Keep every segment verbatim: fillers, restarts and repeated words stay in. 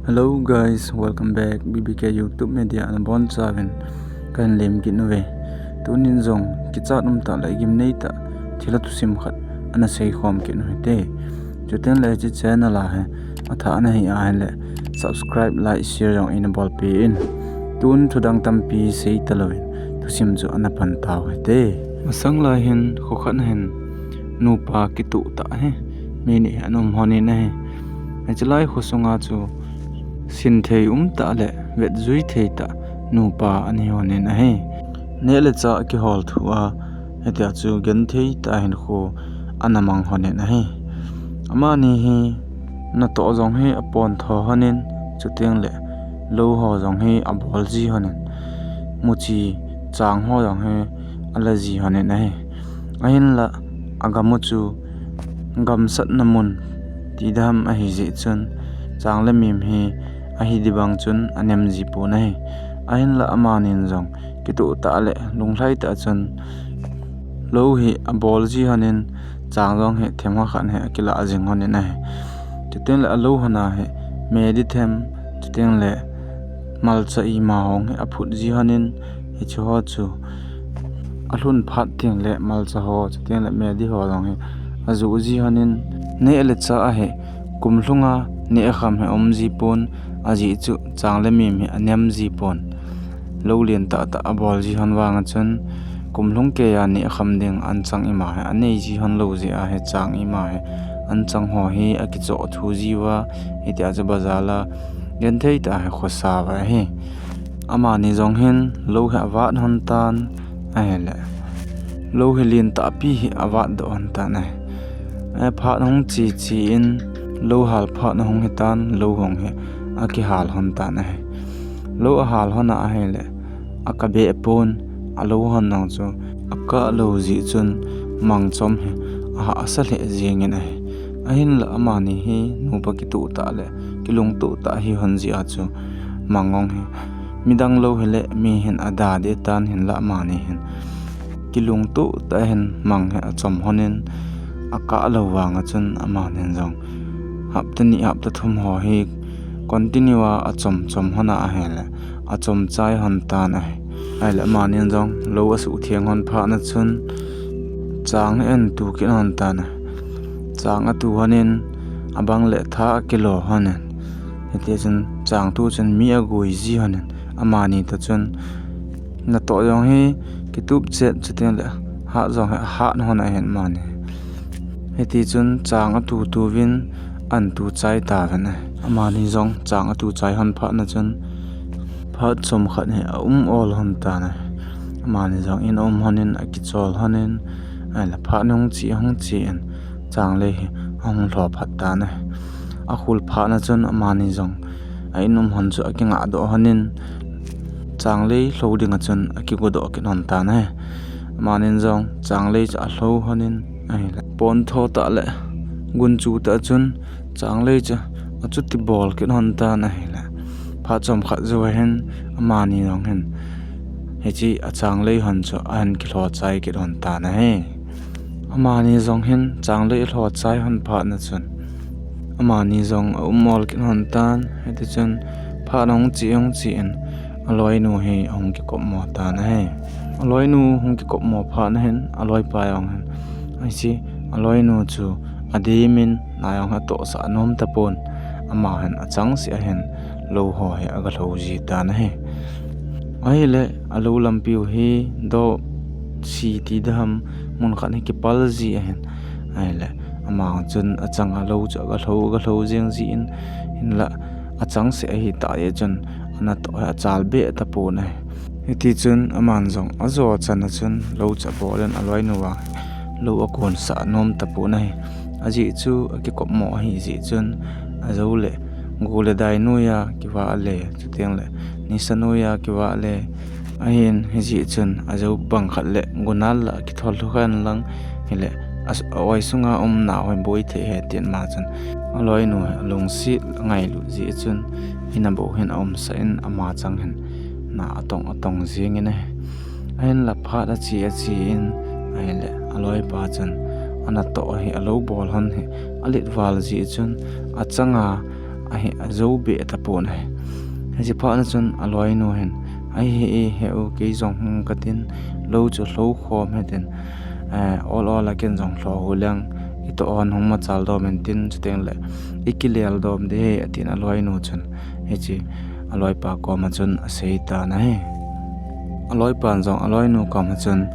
Hello guys, welcome back B B K YouTube Media, ana bonchauvin kahin lemkit uve. Tunin jong kichat umtah le gimneitah thilha thusim khat ana seikhom kit uhite. Chuteng le hiche channel a hi athah nahi ahile subscribe, like, share jong eina bolpeh in. Tun thudang tampi seita louvin thusim chu ana pan tau hite. Masang lai hin kho khat a hin nupa kitoh tah hi mi ni hi ana um lhonin ahi. Hiche lai kho sunga chu sinthei umtah le vetjui theitah nupa ana hi lhonin ahi. Neh le chah kihol thua hitia chu genthei tah a hinkho ana mang lhonin ahi. Amani hi natoh jong hi apontho lhonin, chuteng le lou ho jong hi abol ji lhonin, muchi chang ho jong hi ala ji lhonin ahi. Ahinla agam u chu gamsatna mun ti dam ahijeh chun chang le mim hi ahi ding bang chun anem ji pon ahi. Ahinla amanin jong kitoh tah le lunglhai tah chun lou hi abol ji lhonin, chang jong hi themkhat khat hi akilah jing lhonin ahi. Chuteng le alou lhon a hi mehdi them, chuteng le malcha ima jong hi aphut ji lhonin, hiche ho chu alhun phat teng le malcha ho, chuteng le mehdi ho jong hi ajoh ji lhonin, neh le chah a hi kum lhunga neh kham hi aum ji pon, ajeh chu chang le mim hi anem ji pon. Lou lentah tah abol ji lhon vanga chun kum lhung keiya neh kham ding anchang ima hi anei ji lhon lou jeh a hi chang ima hi anchang ho hi akichoh thu jiuva, hitia chu bazar a genthei tah hi khosa uva ahi. Amani jong hin lou hi avat lhon tan ahile lou hi lentahpi hi avat doh lhon tan ahi. Phat hung che che in lou hal phat ahung hitan, lou jong hi akihal lhon tan ahi. Lou ahal lhon a ahile akabeh pon, alou lhon jong chu akah lou jeh chun mang chom hi ahahsa lheh jengin ahi. Ahinla amani hi nupa kitoh tah le kilungtoh tah ahi lhon jeh a chu mang jong hi midang lou hile mi hin ada deh tan, hinla amani hin kilungtoh tah in mang hi achom lhonin, akah lou vanga chun amanin jong hapta ni hapta thum ho hi continue a achom chom lhon a ahile achom chai lhon tan ahi. Ahile amanin jong lou asuhtheng lhon phat na chun chang hi ahin tu kit lhon tan ahi. Chang atu lhonin, abang le tha akilo lhonin, hitichun chang tu chun mi agoi ji lhonin, amani toh chun natoh jong hi kitup chet, chuteng le hat jong hi ahat lhon ahin amani. Hitichun chang atu tuvin ahin tu chai tauvin ahi. Amani jong chang atu chai lhon phat na chun phat chomkhat hi aum ol lhon tan ahi. Amani jong in aum lhonin akichol lhonin, ahile phat hung che hung che in changlei hi ahung lho phat tan ahi. Akhul phat na chun amani jong a in um lhon chu akingah doh lhonin, changlei lho dinga chun akigo doh kit lhon tan ahi. Amanin jong changlei chu alho lhonin ahile pontho tah le gunchu tah chun changlei chu achuti bol kit lhon tan ahile phat chomkhat jou ahin amani jong hin hiche achanglei lhon chu ahin kilho chai kit lhon tan ahi. Amani jong hin changlei alho chai lhon phat na chun amani jong aum ol kit lhon tan, hitichun phat ahung che hung che in aloinu hi ahung kikopmo tan ahi. Aloinu hung kikopmo phat na hin aloipa jong hin hiche aloinu chu ademin na jong atohsah nom tapon, ama hin achangseh ahin lou ho hi aga lho ji tan ahi. Ahile alou lampiu hi doh si ti dam mun khat hi kipal ji ahin, ahile ama chun achanga lou chu aga lho aga lho jeng jin, hinla achangseh ahitah jeh chun anatoh hi achal beh tapon ahi. Hitichun aman jong ajo chan a chun lou chu abol in aloinu vang lou akonsah nom tapon ahi. Ajeh chu akikopmo ahijeh chun ajou le go le dai noiya kivah le, chuteng le nisa noiya kivah le, ahin hijeh chun ajou bang khat le gunal lah a kithol lhu khan lang hile a-oi sunga umna hoi boi thei ahi tin ama chun aloinu hi alungset angailut jeh chun in a bou hin aumsah in ama chang hin na atong atong jengin ahi. Ahinla phat ache ache in ahile aloipa chun anatoh hi alou bol lhon hi alet val jeh chun achanga ahi, ajo be tapon ahi. Hiche phat na chun aloinu hin, "Ahi e, he u, kei jong hung katin, lou chu lhou khom hitin, eh, ol ol a ken jong lhou hu leng, itoh hon hung machal dom intin, chuteng le ikilel dom ding ahi," atin aloinu chun hiche aloipa koma chun asei tan ahi. Aloipan jong aloinu koma chun,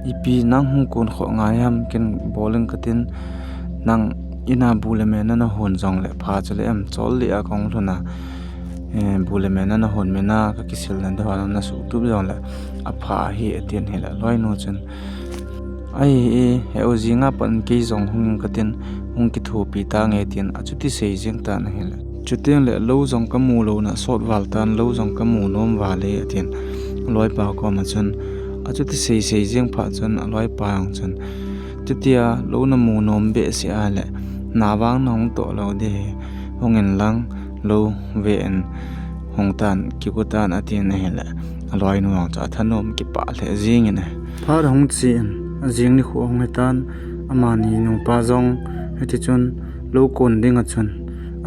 "Ipi nang hung kun kho ngai ham, ken bol ing katin, nang ina bu le mena nahon jong le pha chu le em, chol le a kong lhun a, eh, bu le mena nahon mena kakisil na ding hon nasuh tup jong le apha ahi," atin ahile aloinu chun, "Ahi e, he u, jing a pat in kei jong hung ing katin, hung kithopi tange," tin achuti sei jeng tan ahile. Chuteng le lou jong kamu lou na sot val tan, lou jong kamu nom val e, atin aloipa koma chun achuti sei sei jeng phat chun aloipa jong chun, "Chutia lou namu nom behseh a le, na vang nahung toh lou ding ahi, hung in lang, lou ve in, hung tan, kigo tan," atin ahile aloinu jong chu athanom kipah lheh jeng in ahi. Phat ahung che in, ajing nikho ahung hi tan, amani nupa jong hiti chun lou kon ding a chun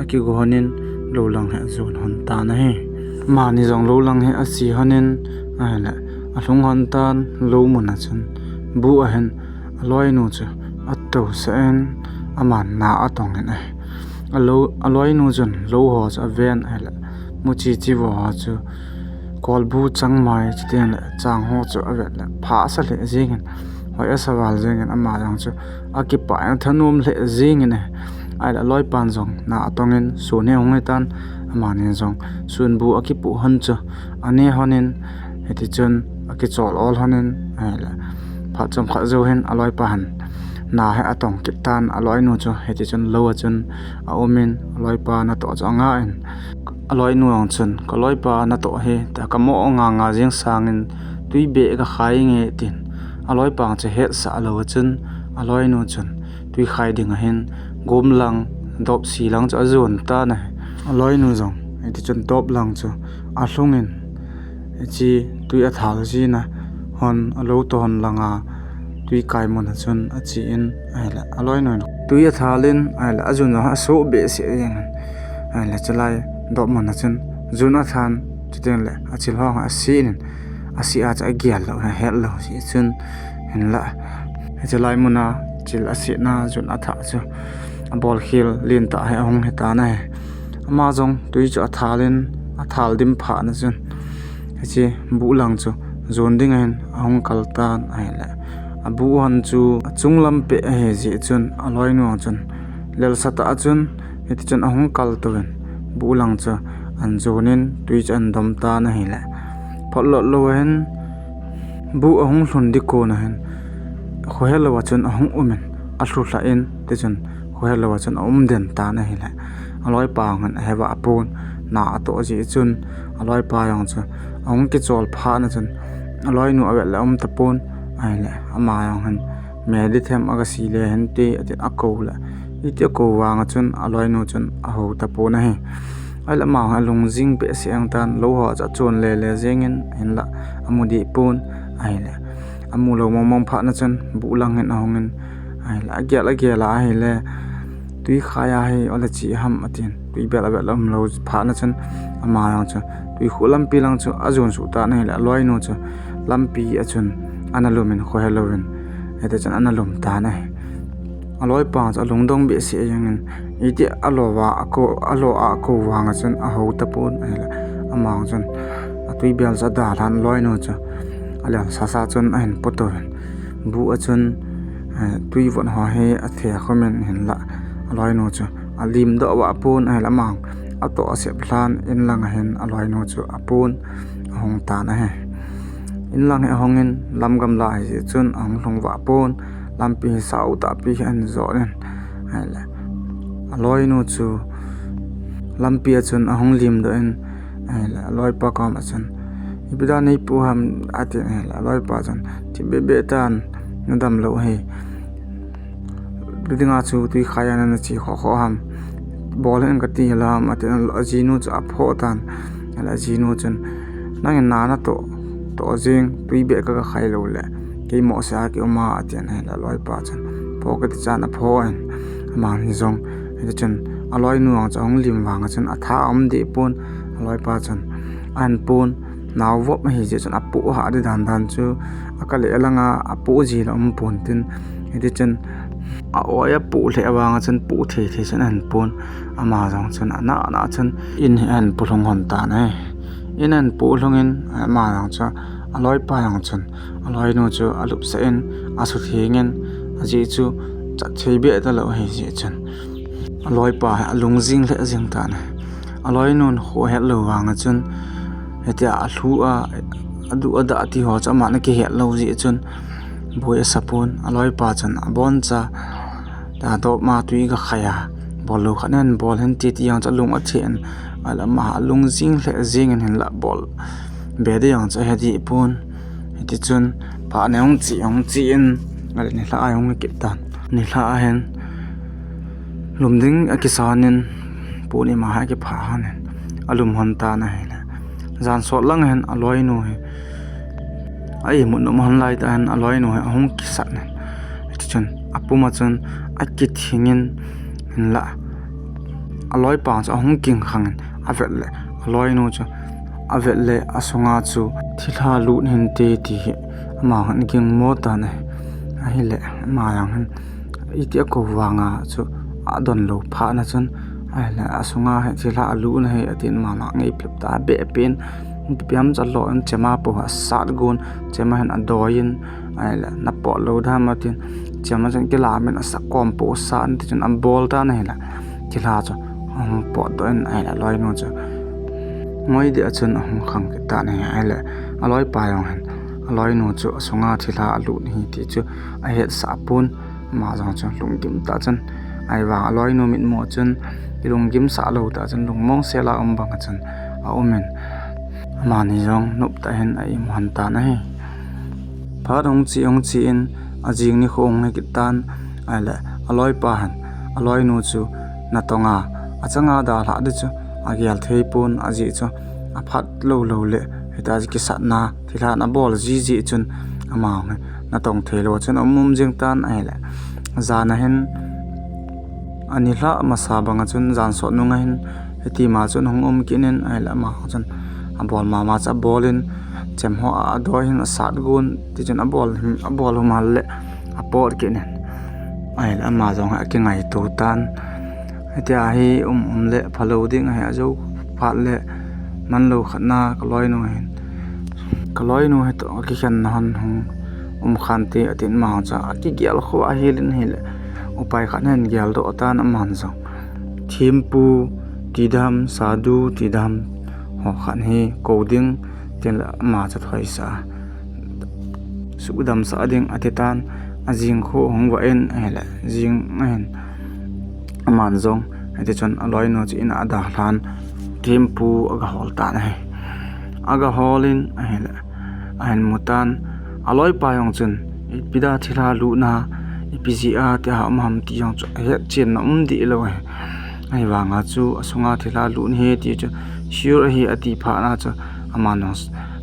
akigo hon in lou lang hi ajon hon tan ahi. Amani jong lou lang hi ache hon in ahile alhung hon tan, lou mun a chun bu ahin aloinu chu atousah in aman na atong in ahi. Alou, aloinu chun lou ho chu aven ahile muchi chi vo ho chu kolbu changmai, chuteng le chang ho chu avet le pha asa lheh jeng in, hoi asa val jeng in, ama jong chu akipah in athanom lheh jeng in ahi. Ahile aloipan jong na atong in sun hi ahung hi tan, amani jong sun bu akipoh hon chu ane hon in, hiti chun akichol ol hon in ahile phat chomkhat jou hin aloipa hin na hi atong kit tan, aloinu chu hiti chun lou a chun aum in aloipa natoh chu anga in, aloinu jong chun, "Kaloipa natoh hi ta kamo nga nga jeng sangin twi beh kakhai nge," tin aloipa chu hetsah lou a chun aloinu chun twi khai ding ahin gom lang, dopsi lang chu ajon tan ahi. Aloinu jong hiti chun dop lang chu alhung in, hiche twi athal jina hon, alou toh hon langa twi kai mun a chun ache in ahile aloinu in twi athal in ahile ajun jong asoh behseh jeng in ahile chulai dop mun a chun jun athan, chuteng le achil ho asen in, ase a chu agel lou, ahet lou jeh chun hinla chulai mun a chil asetna jun athah chu abolkhel lentah hi ahung hi tan ahi. Ama jong twi chu athal in, athal dim phat na chun hiche buh lang chu jon ding ahin ahung kal tan ahile, abuh hon chu achung lam peh ahi jeh chun aloinu chun lelsa tah a chun hiti chun ahung kal touvin buh lang chu ahin jon in twi chu ahin dom tan ahile, photlot lou ahin buh ahung lhun ding kon ahin khohelou a chun ahung um in alhu lhah in, tichun khohelou a chun aum den tan ahile, aloipa jong hin ahevah pon, na atoh jeh chun aloipa jong chu ahung kichol phat na chun aloinu avet le aum tapon ahile, ama jong hin, "Me di them, aga si le hinte," atin akou le, iti akou vang a chun aloinu chun ahou tapon ahi. Ahile ama jong alung jing behseh jeng tan, lou ho chu achon lele jeng in, hinla amu deh pon ahile, amu lou mong mong phat na chun buh lang hin ahung in ahile, agel agel a ahile, "Twi khai a hi ole chi ham," atin twi bel avet le um lou phat na chun ama jong chu twi khu lampi lang chu ajon suh tan ahile, aloinu chu lampi a chun ana lum in khohelou in hiti chun ana lum tan ahi. Aloipa chu alungdong behseh jeng in, iti alo a akou, alo a akou vang a chun ahou tapon ahile, ama jong chun atwi bel chu adalhan, aloinu chu alel sasa chun ahin potouvin buh a chun, eh, twi vot ho hi athe khum in hinla aloinu chu alimdoh vah pon ahile, ama jong atoh asep lhan in lang ahin aloinu chu apon ahung tan ahi. In lang hi ahung in lam gamla ahi jeh chun ahung lhung vah pon, lampi hi sao tahpi hi ahin jot in ahile, aloinu chu lampi a chun ahung limdoh in ahile, aloipa koma chun, "Ipi dan neipoh ham?" atin ahile, aloipa chun, "Thip beh beh tan, nadam lou hi. Ipi dinga chu twi khai a nana che khoh khoh ham? Bol hih in kati hilou ham?" atin ajinu chu aphoh tan ahile, ajinu chun, "Nangin na natoh toh jeng, twi beh kaga khai lou le kei mohseh a kium a," atin ahile, aloipa chun phoh kati chan aphoh in, amani jong hiti chun Aloinu ang chu ahung lim vang a chun atha aum deh pon, aloipa chun ahin pon, nao vop ahi jeh chun apoh hah ding dan dan chu akale alanga apoh ji la um pon tin, hiti chun a-oi apoh lheh vang a chun poh thei thei chun ahin pon, ama jong chun ana ana chun in hi ahin polhung hon tan ahi. In ahin polhung in ama jong chu aloipa jong chun aloinu chu alupsah in asutheng in, ajeh chu chat thei beh talou ahi jeh chun aloipa hi alung jing lheh jing tan ahi. Aloinun kho ahet lou vang a chun hitia alhu a, adu ada ti ho chu aman akihet lou jeh chun boi asa pon, aloipa chun abon cha ta dop ma tui ga khai a, bol lou khat nen bol hen ti ti jong chu alung atheh in, ahile ama alung jing lheh jing in hinla bol be ding jong chu ahe deh pon. Hiti chun phat ni hung che hung che in, ahile nilhah a hung kit tan. Nilhah a hin lum ding akisan in, purnima hi akipha hon in alum hon tan ahile, jan sot lang hin aloinu hi a imut nom hon lai tah hin aloinu hi ahung kisat in, hiti chun apum a chun akithing in, hinla aloipa chu ahung kingkhang in avet le aloinu chu avet le asunga chu thilha lut hinte ti hi ama hin agingmo tan ahi. Ahile ama jong hin iti akou vang a chu adon lou phat na chun, ahile asunga hi thilha alut na hi atin, ama jong ngei phep ta, abeh pen, ipi ham chu alo in, chema po asat gon, chema hin adoi in, ahile napot lou dam atin, chema chun kilam in asakom po asat in, ti chun abol tan ahile thilha chu ahung potdoh in, ahile aloinu chu ngoi deh a chun ahung khang kit tan ahi. Ahile aloipa jong hin aloinu chu asunga thilha alut hi ti chu ahetsah pon, ama jong chu lunggim tah chun, ahivang aloinu mitmu a chun kilunggim sah lou tah chun lungmong sel a um bang a chun aum in, amani jong nop tah hin a-im hon tan ahi. Phat hung che hung che in ajing nikho hung hi kit tan, ahile aloipa hin aloinu chu natong a achanga dalhah ding chu agel thei pon, ajeh chu aphat lou lou le hita kisatna thilha abol ji jeh chun ama hi natong thei lou chun aum um jing tan ahile, jan a hin anilhah masa bang a chun jan sot nung a hin hitima chun hung um kit in, ahile ama chun abol mama chu abol in, chem ho adoi hin asat gon, ti chun abol hum hal le apot kit in, ahile ama jong hi akingaito tan. Hitia hi um um le phalou ding ahi, ajou phat le manlou khat na kaloinu hin, kaloinu hitoh kikhen na hon hung um khante atin, ama chu akigel kho ahil in ahile upai khat ahin geldoh tan aman jong. Thempu ti dam, Sadhu ti dam, ho khat hi kou ding, tin le ama chu thoisah a, sudamsah ding ati tan, ajing kho hung vah in ahile, jing a hin aman jong hiti chun aloinu chu in a adalhan, thempu aga hol tan ahi. Aga hol in ahile, ahin mu tan, aloipa jong chun ipi dia thilha lutna, ipi jeh a tia um ham ti jong chu ahetchenna um deh lou ahi. Ahivang a chu asunga thilha lut ahi ti chu sure ahi ati phat na chu aman jong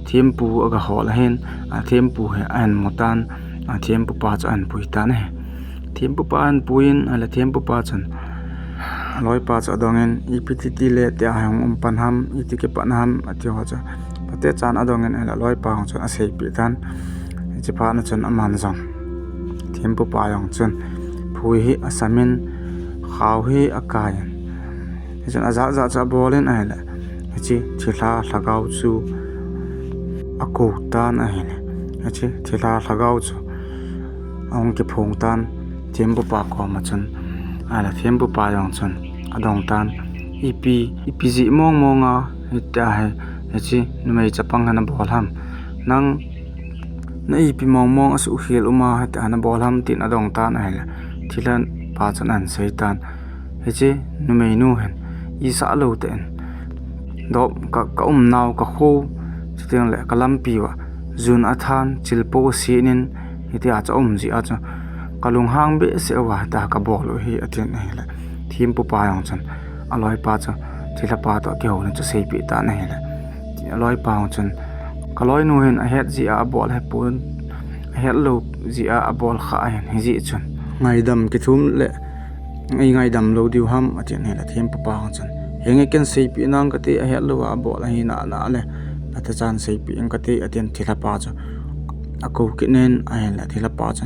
thempu aga hol ahin, athempu hi ahin mu tan, athempu pa chu ahin pui tan ahi. Thempu pa ahin pui in ahile thempu pa chun aloipa chu adong in, ipi titi le tia hi hung um pan ham, iti kipat ham ati ho chu phatechan adong in ahile aloipa jong chun aseipeh tan. Hiche phat na chun aman jong thempu pa jong chun phui hi asam in, khao hi akai in, hichun ajat jat chu abol in ahile, hiche thilha lhagao chu akou tan ahile, hiche thilha lhagao chu ahung kiphong tan thempu pa koma chun, ahile thempu pa jong chun adong tan, ipi, ipi jeh mong mong a hitia hi, hiche numei chapang hi nabol ham, nang na ipi mong mong asuhkhel um a hitia hi nabol ham, tin adong tan ahile, thilha pa chun ahin sei tan, hiche numeinu hin isah lou tah in, dop ka, ka umnau, ka kho, chuteng le ka lampi uva jun athan, chilpo aset in, hitia chu aum jeh a chu kalunghang behseh uva hitia kabol u ahi, atin ahile, thempu pa jong chun aloipa chu thilha pa toh kihouna chu aseipeh tan ahile, aloipa jong chun kaloinu hin ahet jeh a abol ahipon, ahet lou jeh a abol kha ahin, hijeh chun ngaidam kithum le Ei ngaidam lou diu ham, atin ahile thempupa jong chun, henge ken seipeh nang kate, ahet lou a abol ahi nale, phatechan seipeh ing kate, atin thilhapa chu akou kit in ahile thilhapa chu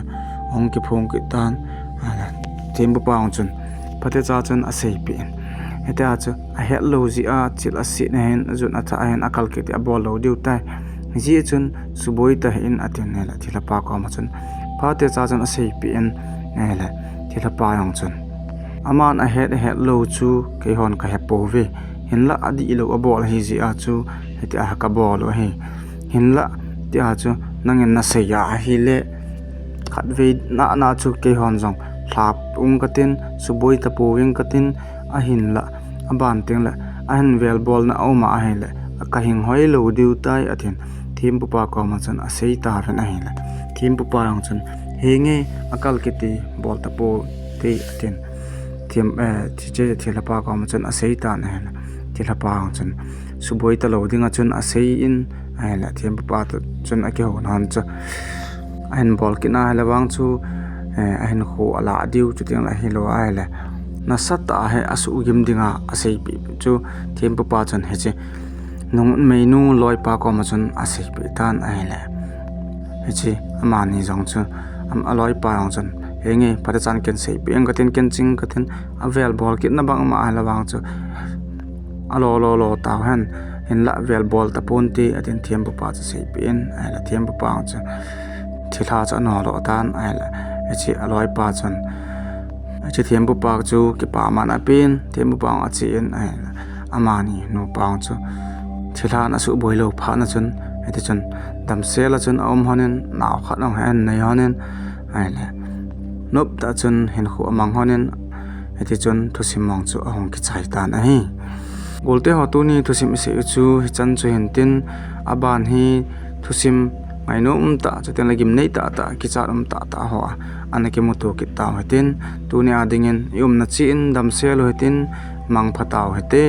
ahung kiphong kit tan, ahile thempupa jong chun phatecha chun aseipeh in. Hitia chu ahet lou jeh a chil aset ahin, ajun athah ahin, akal kiti abol lou diu tai. Hijeh chun suboi tahih in, atin ahile thilhapa koma chun phatecha chun aseipeh in ahile thilhapa jong chun, aman ahet ahet lou chu keihon kahepouve. Hinla adihlou abol ahi jeh a chu hitia kabol u ahi. Hinla tia chu nangin nasei a ahile, khatvei nana chu keihon jong lhap ung katin, suboi tapouving katin, ahinla aban tengle ahin velbolna aum a ahile, kahing hoilou diu tai, atin thempupa koma chun asei tauvin ahile, thempupa jong chun, henge akal kiti bol tapo te, atin them, eh, hiche thilhapa koma chun asei tan ahile, thilhapa jong chun suboi talou dinga chun asei in ahile, thempupa toh chun akihou hon chu ahin bol kit na ahile vang chu, eh, ahinkho alah diu, chutengle ahilou ahile nasatah a hi asuhgim dinga aseipeh chu thempupa chun hiche nungmeinu loipa koma chun aseipeh tan ahile, hiche amani jong chu, am, aloipa jong chun, henge phatechan ken seipeh ing katin, ken ching katin, avelbol kitna bang ama ahile vang chu alo lo lo tauhen, hinla velbol taponte, atin thempupa chu seipeh in ahile thempupa jong chu thilha chu anodoh tan ahile, hiche aloipa chun hiche thempupa chu kipaman apen, thempupa jong ache in ahile, amani nupa jong chu thilhan asuhboi lou phatna chun, hitichun damsel a chun aum lhonin, nao khat jong ahin nei lhonin ahile, noptah chun hinkho amang lhonin, hitichun thusim jong chu ahung kichai tan ahi. Golteho, tuni thusim isei u chu hichan chu hintin, aban hi thusim ngainom tah, chutengle gimnei tahtah, kichat um tahtah ho a ana kimuto kit tau hitin, tuni a dingin iumna cheh in damsel u hitin, mangpha tau hite.